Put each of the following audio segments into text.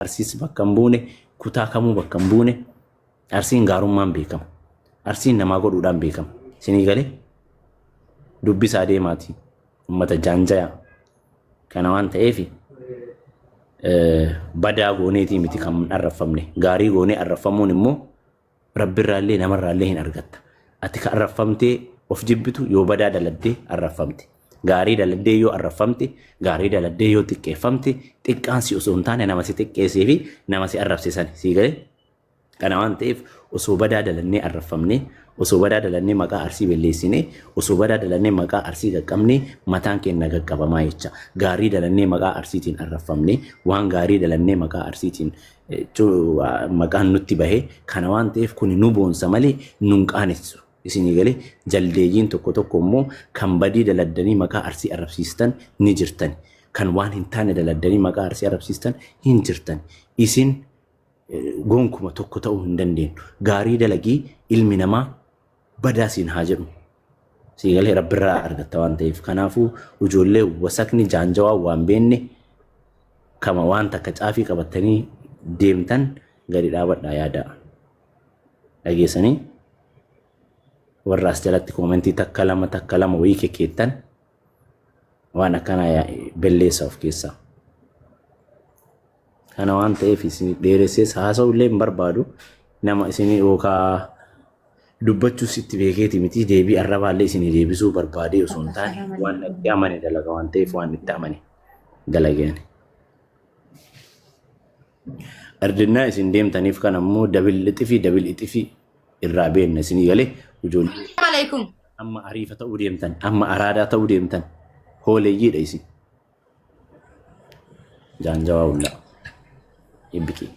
Arsiis bakka hin buune, kutaa kamuu bakka hin buune. Arsiin gaarummaan beekama. Arsiin namaa godhuudhaan beekama. Isinii galee dubbisaa deemaati. Uummata jaanjayaa. Kana waan ta'eef badaa gooneetii miti kan arraffamne. Gaarii goonee arraffamuun immoo Rabbirraallee namarraallee hin argatta. Ati ka arraffamtee of jibbitu yoo badaa daladdee arraffamte. Gaarii daladdee yoo arraffamte, gaarii daladdee yoo xiqqeeffamte, xiqqaan si osoo hin taane nama si xiqqeessee fi nama si arrabse sani. Sii galee? Kana waan ta'eef osoo badaa dalannee arraffamnee, osoo badaa dalannee maqaa Arsii belleessinee, osoo badaa dalannee maqaa Arsii qaqqabnee mataan keenna qaqqabamaa jecha. Gaarii dalannee maqaa Arsiitiin arraffamnee, waan gaarii dalannee maqaa Arsiitiin maqaan nutti bahe kana waan ta'eef kuni nu boonsa malee nun qaanessu. Isinii galee jaldeeyyiin tokko tokko immoo kan badii daladdanii maqaa Arsii arrabsiistan ni jirtani. Kan waan hin taane daladdanii maqaa Arsii arrabsiistan hin jirtani. Isin gonkuma tokko ta'uu hin dandeenyu. Gaarii dalagii ilmi namaa badaa siin haa jedhu. Sii galee rabbirraa argatta waan ta'eef. Kanaafuu ijoollee wasakni jaanjawaa waan beenne kama waan takka caafii qabattanii deemtan gadi dhaabadhaa yaadaa. Dhageessanii warra as jalatti koomentii takka lama takka lama wayii kekkeettan waan akkanaa belleessa of keessaa. Kana waan ta'eef isin dheeressees haasa'u illee hin barbaadu. Nama isin yookaa dubbachuus itti beekeeti miti deebii arrabaallee isin deebisuu barbaadee osoo hin taane waan itti amane dalaga waan ta'eef waan itti amane dalageen. Ardinnaa isin deemtaniif kan ammoo dabil ixifii dabil ixifii irraa beenna isinii galee ijoollee Alaikum. amma ariifa ta'uu deemtan amma araadaa ta'uu deemtan hooleeyyiidha isin. Jaanjawaa hullaa. Ibbiqii.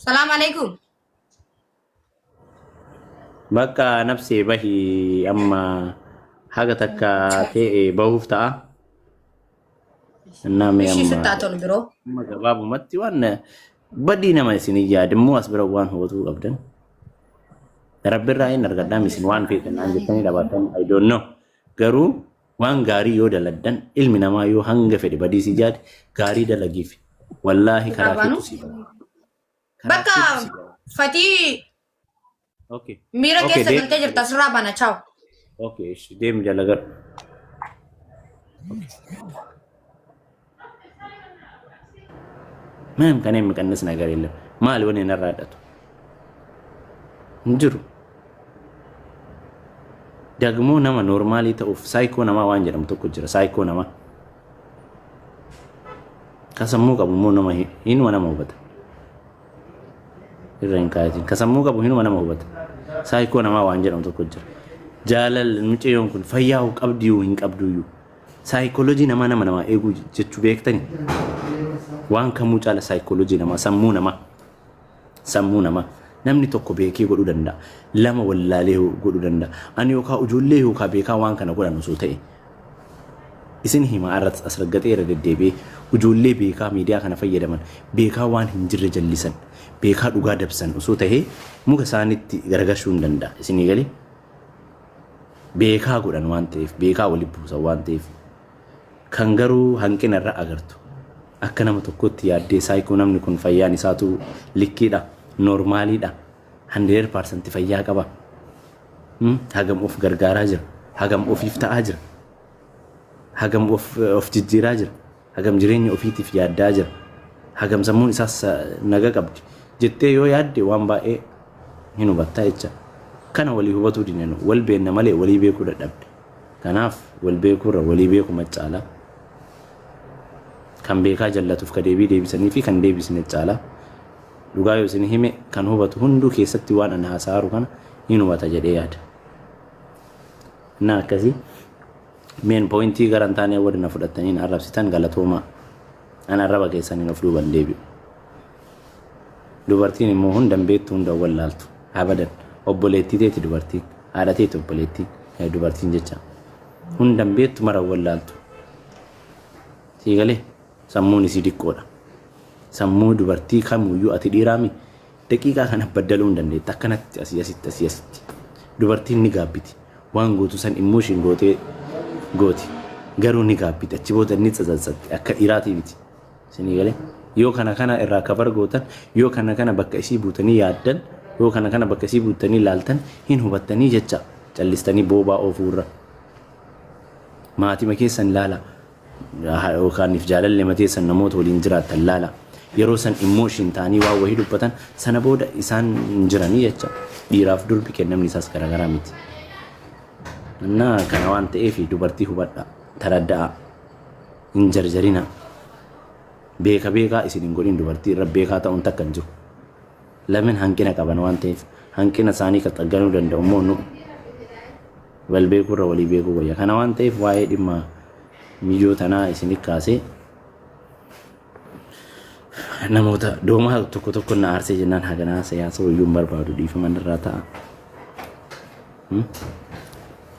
Salaam alaikum. Bakka nafsee bahi amma haga takka ta'e bahuuf ta'a. Innaa mee Ishii amma sitti haa tolu biroo. amma gabaabumatti waan badii nama isin yaade immoo as bira waan hubatuu qabdan. Rabbirraa hin argadhaa isin waan feetan naan jettanii dhabaattan I don't know. Garuu waan gaarii yoo daladdan ilmi namaa yoo hanga fedhe badii si yaade gaarii dalagiif wallaahi karaa Qabaanu. keetu si bara. Karaa Bakka keetu si bara. fatii Okay. miira Okay, keessa deemi. galtee jirta asirraa bana chaaw. Okay, ishi deemi dalagadhu. ምንም ከኔ የሚቀንስ ነገር የለም። maali wani narraa hidhatu hin jiru. Dagmoo nama noormaalii ta'uuf saayikoo namaa waan jedhamu tokko jira. Saayikoo namaa. Ka sammuu qabu immoo nama hinuma nama hubata. Irra hin kaayatin. Ka sammuu qabu hinuma nama hubata. Saayikoo namaa waan jedhamu tokko jira. Jaalala mucayyoon kun fayyaa qabdiyuu hin qabduyyuu. Saayikoolojii namaa nama namaa eeguu jechuu beektani. Waan kamuu caala saayikoolojii namaa sammuu namaa. Sammuu namaa. Namni tokko beekee godhuu danda'a. Lama wallaalee godhuu danda'a. Ani yookaan ijoollee yookaan beekaa waan kana godhan osoo ta'e. Isin himaa irratti as raggaxee irra deddeebi'ee ijoollee beekaa miidiyaa kana fayyadaman beekaa waan hin jirre jallisan beekaa dhugaa dabsan osoo ta'ee muka isaanitti garagalchuu hin danda'a. Isinii galee beekaa godhan waan ta'eef beekaa walitti buusan waan ta'eef kan garuu hanqina irra agartu akka nama tokkotti yaaddee saayikoo namni kun fayyaan isaatu likkiidha noormaaliidha 100% fayyaa qaba hagam of gargaaraa jira hagam ofiif ta'aa jira hagam of jijjiiraa jira hagam jireenya ofiitiif yaaddaa jira hagam sammuun isaas naga qabdi jettee yoo yaadde waan baay'ee hin hubattaa jecha. Kana walii hubatuu dinne wal beenna malee walii beekuu dadhabne. Kanaaf wal beekuurra walii beeku caala. Kan beekaa jallatuuf ka deebii deebisanii fi kan deebisne caala. Dhugaa yoo isin hime kan hubatu hunduu keessatti waan ani haasa'aaru kana hin hubata jedhee yaada. Innaa akkasii meen poointii gara hin taane warri na fudhattanii na arrabsitan galatoomaa. An arraba keessaniin of duuban deebi'u. Dubartiin immoo hunda hin beektu hunda hin wallaaltu. Abadan. Obboleettii teeti dubartiin. Haadha teeti obboleettiin. Dubartiin jecha. Hunda hin beektu mara hin wallaaltu. Sii galee sammuun isii diqqoodha. Sammuu dubartii kamuyyuu ati dhiiraami daqiiqaa kana baddaluu hin dandeetta. Akkanatti asii asitti asii asitti. Dubartiin ni gaabbiti. Waan gootu san emotion gootee gooti. Garuu ni gaabbiti. Achi booda ni tsatsatsatti. Akka dhiiraatii miti. Isinii galee. Yoo kana kana irraa kabar gootan, yoo kana kana bakka isii buutanii yaaddan, yoo kana kana bakka isii buutanii laaltan hin hubattanii jecha callistanii boobaa oofuurra. Maatima keessan laala. Yookaaniif jaalallee mateessan namoota waliin jiraattan laala. Yeroo san emotion ta'anii waan wahii dubbatan sana booda isaan hin jiranii jecha. Dhiiraaf durbi kennamni isaas garaagaraa miti. Innaa kana waan ta'eef dubartii hubadha. Taradda'a. Hin jarjarina. Beeka beekaa isin hin godhin dubartii irra beekaa ta'uun takka hin jiru. Lamen hanqina qaban waan ta'eef hanqina isaanii kan xagganuu danda'u immoo nu wal beekuu irra walii beekuu wayya. Kana waan ta'eef waa'ee dhimma miyyoo tanaa isinit kaasee namoota doomaa tokko tokko na aarsee jennaan hagana haasa'ee haasa'uu iyyuu hin barbaadu dhiifama irraa ta'a.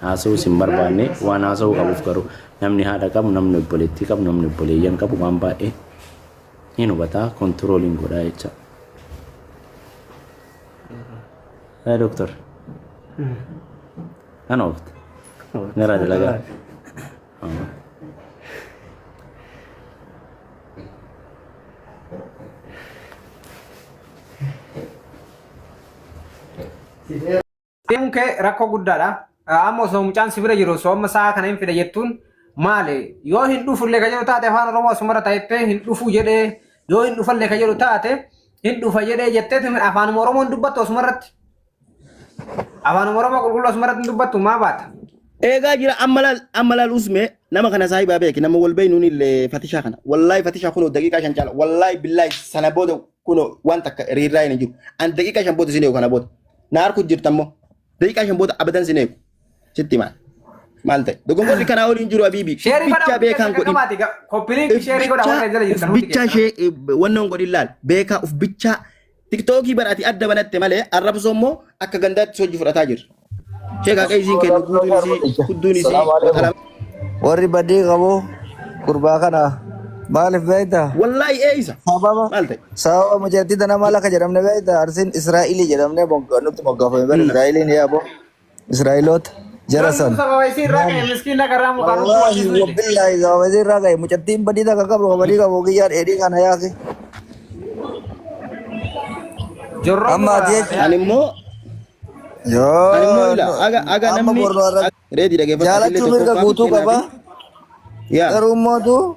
Haasa'uus hin barbaanne waan haasa'uu qabuuf garuu namni haadha qabu namni obboleettii qabu namni obboleeyyan qabu waan baay'ee hin hubataa kontirooliin godhaa jecha. Haa doktor. Kana oofte. Gara dalagaa. Deemuun kee rakkoo guddaadha. Amma osoo mucaan si bira jiru osoo amma sa'a kana hin fida jettuun maali? Yoo hin dhufullee ka jedhu taate afaan Oromoo asumarra taa'ettee hin dhufu jedhee yoo hin dhufallee ka jedhu taate hin dhufa jedhee jettee afaanuma Oromoon dubbattu asumarratti. Afaanuma Oromoo qulqulluu asumarratti hin dubbattu maa baata? Eegaa jira amma laal amma laal usme nama kana saahibaa beeki nama wal beeynuun illee fatishaa kana wallaahi fatishaa kunoo daqiiqaa 5 caala wallaahi billaahi sana booda kunoo waan takka riirraa hin jiru an daqiiqaa 5 booda sin eegu kana booda na harku jirta immoo daqiiqaa 5 booda abadan sin eegu sitti maal maal ta'e dogongorri kanaa oliin jiru abiibi Sheerii godha bichaa hundi beekaan keessan godhin qaqqabaati. Koppiliinki sheerii godha warra jala jirtan hundi bichaa keessan. ishee wannan godhin laal beekaa uf bichaa tiktookii bara ati adda banatte malee arrabsoo immoo akka gandaatti hojii fudhataa jirra. Sheekaa qeesiin kennu guutuun isii hudduun isii Salaamu alaikum. waxala. Warri badii qabu gurbaa kana maaliif beekta? Wallaahi eeysa Sababa maal ta'e? sababa mucattii tana maal akka jedhamne beekta? Arsiin Israa'ilii jedhamnee nutti moggaafame. Bara Israa'iliin yaaboo Israa'iloota jara Lolli san. sababa isii irraa ka'e miskiin lagarraa mukaan huccuu Wallaahi wajjin dide. wabillaahi sababa isii irraa ka'e mucattiin badii takka qabdu ka badii qabu kiyyaan dheedhii kana yaaki. Jorroon Amma muka ati jechuun Ani immoo ani immoo yoo ila aga aga amma namni borno irra reedi dhageeffadhu atillee jaalachuu mirga tokkoffaa guutuu fakkeenyaaf qaba. yaa Garuu immoo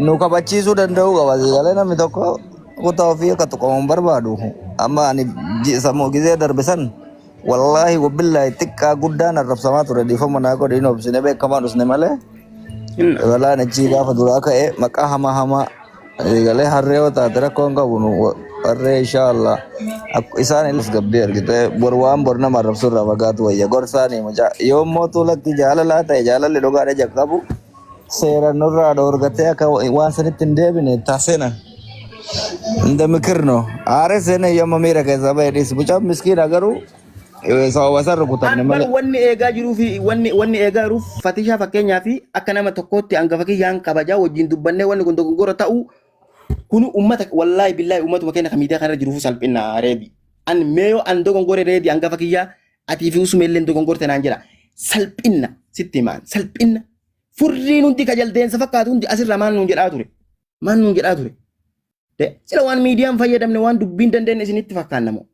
nu kabachiisuu danda'uu qaba. Galee namni tokko kutaa ofii akka tuqamu hin barbaadu. Amma ani sammuu gizee darbe san wallaahi wabillaahi xiqqaa guddaan arrabsamaa ture dhiifama naa godhi hin obsine beekamaan usne malee. inna Balaan achii gaafa duraa ka'e maqaa hamaa hamaa galee harree yoo taate rakkoo hin qabu nu harree inshaallah isaan illee gabbii argite bor waan bor nama arrabsu irraa fagaatu wayya gorsaanii mucaa yoo mootuu lakki jaalalaa ta'e jaalalli dhugaadha ija qabu seera nurraa dhoorgatee akka waan sanitti hin deebine taasena. Inda mikir no aare seene yamma miira keessaa bahee dhiisi mucaan miskiina garuu sababa san rukutamne An bar malee. wanni eegaa jiruu fi wanni wanni eegaa jiruuf fatishaa fakkeenyaa fi akka nama tokkootti hangafa kiyyaan kabajaa wajjin dubbannee wanni kun dogongora ta'uu kunu ummata wallaahi billaahi ummatuma keenya kan miidiyaa kanarra jiruuf salphina reedi. An meeyoo an dogongore reedi hangafa kiyyaa atii fi usumeelleen dogongorte naan jedha. Salphinna sitti himaan salphinna furriin hundi ka jaldeessa fakkaatu hundi asirra maal nuun jedhaa ture maal nuun jedhaa ture. Sila waan miidiyaan fayyadamne waan dubbiin dandeenye isinitti fakkaanna moo?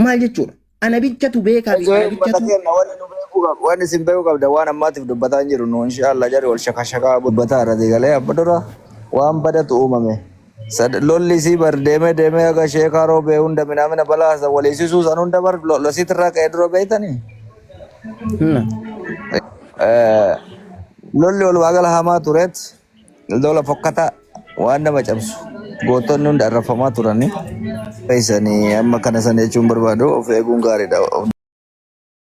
Maal jechuudha? Ana bichatu beekaa fi Osoo ana uummata bichatu keenya wanni nu beekuu qabu wanni isin beekuu qabda waan ammaatiif dubbataa hin jiru nu inshaallah jarri wal shakashakaa dubbataa irra galee abba dura waan badatu uumame. Lolli isii bar deemee deemee haga sheekaa roobee hunda minaamina balaa hasan waliisisuu san hunda bar lolosiitirraa ka'ee dura beeytanii. Hinna. Lolli walumaa gala hamaa tureet lola fokkataa waan nama cabsu gootonni hunda arrabfamaa turanii. Keessanii amma kana sana jechuun barbaadu of eeguun gaariidha.